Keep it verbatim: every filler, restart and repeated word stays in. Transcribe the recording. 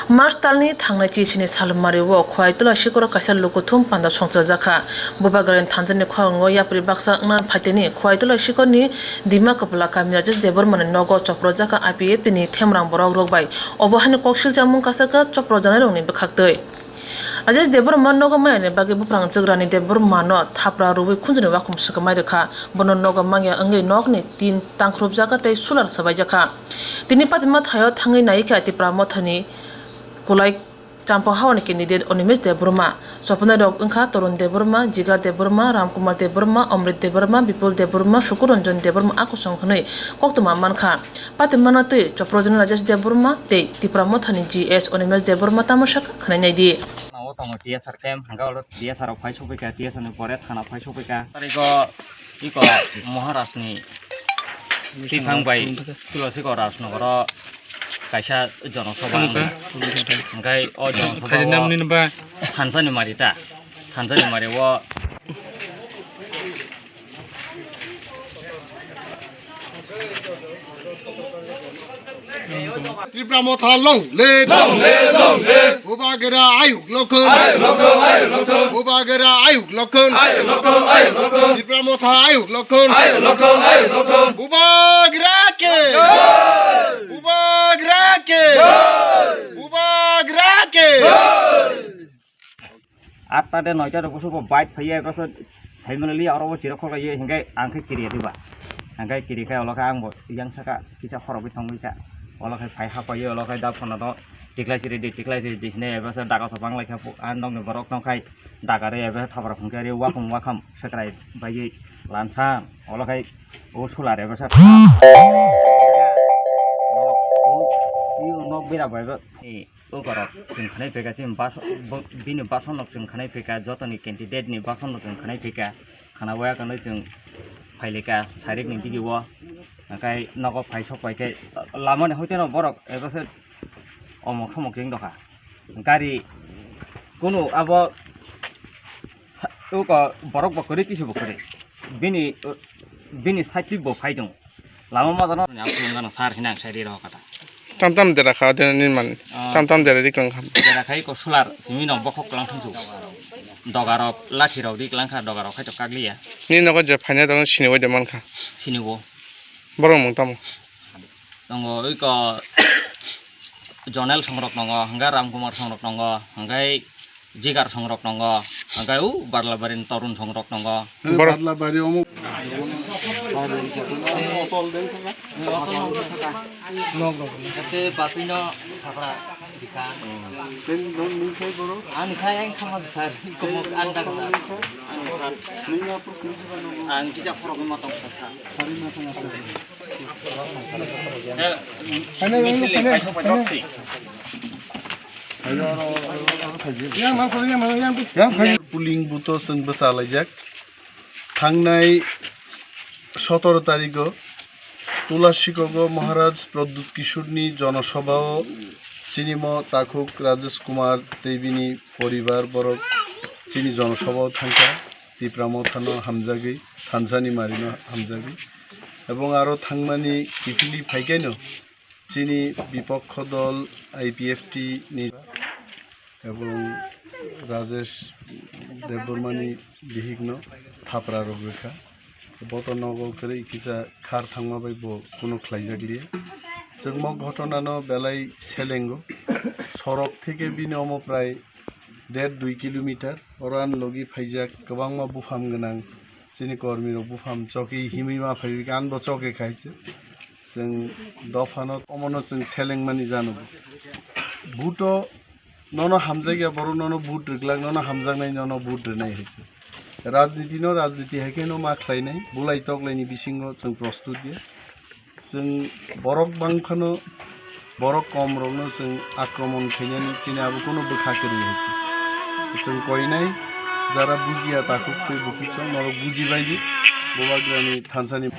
March talni thangnai chisini salmari o Khwai Tola Sikoro kaisa lukuthum panda songchajakha. Bubagrani thansa ni khorang o yapri baksa wngna phaitini Khwai Tola Sikorni Dima Kapla kami Rajesh Debbarma ni nogo choprojakha I P F T ni themrang borok rok bai. Obo haino koksil chamung kasaka choprojaknai rokni bwkhaktwi. Rajesh Debbarma nogo maya ni bagwi buprangjwk Rani Debbarma no thapra rwui khunjwni wakhum swkang mai rwkha. Bono nogo mangya wngwi nokni tin tangkhrupjakha tei sular swbaijakha. Tini patima thaio thangwi naikha Tipra Mothani Kulai Champa Haoni candidate Onimesh Debbarma. Chopunai rok wngkha Torun Debbarma, Jigar Debbarma, Ramkumar Debbarma, Omrit Debbarma, Bipul Debbarma, Sukuranjan Debbarma akosong hwnwi koktwma mankha. Patimano twi Choprojan Rajesh Debbarma tei Tipra Mothani G S Onimesh Debbarma tamo sakha khwnai naidi. O tongo T S R camp, hwnka oro T S R rok phai sophaikha, T S R ni pore thana phai sophaikha. Tarigo iko Maharaj ni tithang bai Tulasi ko Rajnagar o kaisa jonosabha wngkha. Hwnkhai o jonosabha o thansa ni mari ta, thansa ni mari o. Tipra Motha long live! Long live, long live! Bubagra ayuk lokhon! Ayuk lokhon, ayuk lokhon! Bubagra ayuk lokhon! Ayuk lokhon, ayuk lokhon! Tipra Motha ayuk lokhon! Ayuk lokhon, ayuk lokhon! Bubagra ke! Jai! Bubagra ke! Jai! Bubagra ke! Jai! Atta de noita de kusugo bike phaiya, ebase phaimani liya, oro o chirok khok laiye, hingai ang khe kiriya diba. Hingai kiri khai olo khe ang bo yang saka kisa khorok bi thangwi kha. Olo khe phai ha paiye, olo khe da phano do tiklai chiri di, tiklai chiri di hinai ebase daga so bang lai kha, a nokni borok nong khai daga re ebase thapra phung khe ari wakham wakham sekrai baiwi lansa. Olo khai o sular ebase nok, o, i nok bera bai ba. Ukorok chwng khanai phaikha, chini bas-, bo-, bini basonok chwng khanai phaikha, jotoni candidate ni basonok chwng khanai phaikha, khana waya kanwi chwng phailika sairik ni digi o, hwnkhai nogo phai sok pai khe lama ni hoiteno borok ebase omok somok chwng dokha, gari kunu abo uko borok bo kwrwi kisu bo kwrwi bini, bini side bo phai tongo. Lama ma jano. Ni ang khulum gano sar hinang sai ri roho kata. Tam tam dera kha de ni man. Ah. Tam tam dera ri kong kha. Dera khai ko sular simi no bokhok klang thangsu. Doga rok lathi rok ri klang kha, doga rok khai to kagli ya. Ni nogo je phaina dong sini wai de man kha. Sini wo. Borok mung tamo. Tongo oi ko Jonel songrok tongo, hwnga Ramkumar songrok tongo, hwngai Jigar songrok tongo, hwnkhai u Barlabari ni Torun songrok tongo. Borok Barlabari omo. Ate batwi no thapra dikha. Ani khai ang thangma sir, komok anda kha. Ang kisa khorok ma tong sir. Polling booth o chwng bwchalaijak. Thangnai sotoro tarigo Tulasikogo Maharaj Pradyut Kishorni jonosabhao chini mo takhuk Rajesh Kumar tei bini poribar borok chini jonosabhao thangkha. Tipra Mothano hamjagwi, thansani marino hamjagwi. Ebong aro thangmani kiphilwi phaikhaino chini bipokho dol I P F T ni ebong Rajesh Debbarmani bihikno thapra rwgwi kha. Boto nogo kwrwi kisa khar thangma bai bo kuno khlaijak liya. Chwng mo ghotona no belai selengo. Sorok theke bini omo prai der dui kilometer. Oro ani logi phaijak kwbangma buphang gwnang chini kormi rok buphang choki himwi ma phaiwi kha, ani bo choki khai se. Chwng dophano omono chwng selengmani jano. Vote o nono hamjakya borok nono vote rwglak, nono hamjaknai nono vote rwnai hai se. Rajniti no rajniti hai khe no ma khlainai, bulai toklaini bisingo chwng prostut ya. Chwng borok bang phano borok kom rokno chwng akromon khainani chini abo kuno bwkha kwrwi hai se. Chwng koinai jara bujiya takhuk tei bukhuk chwng norok bujibaidi Bubagrani thansani.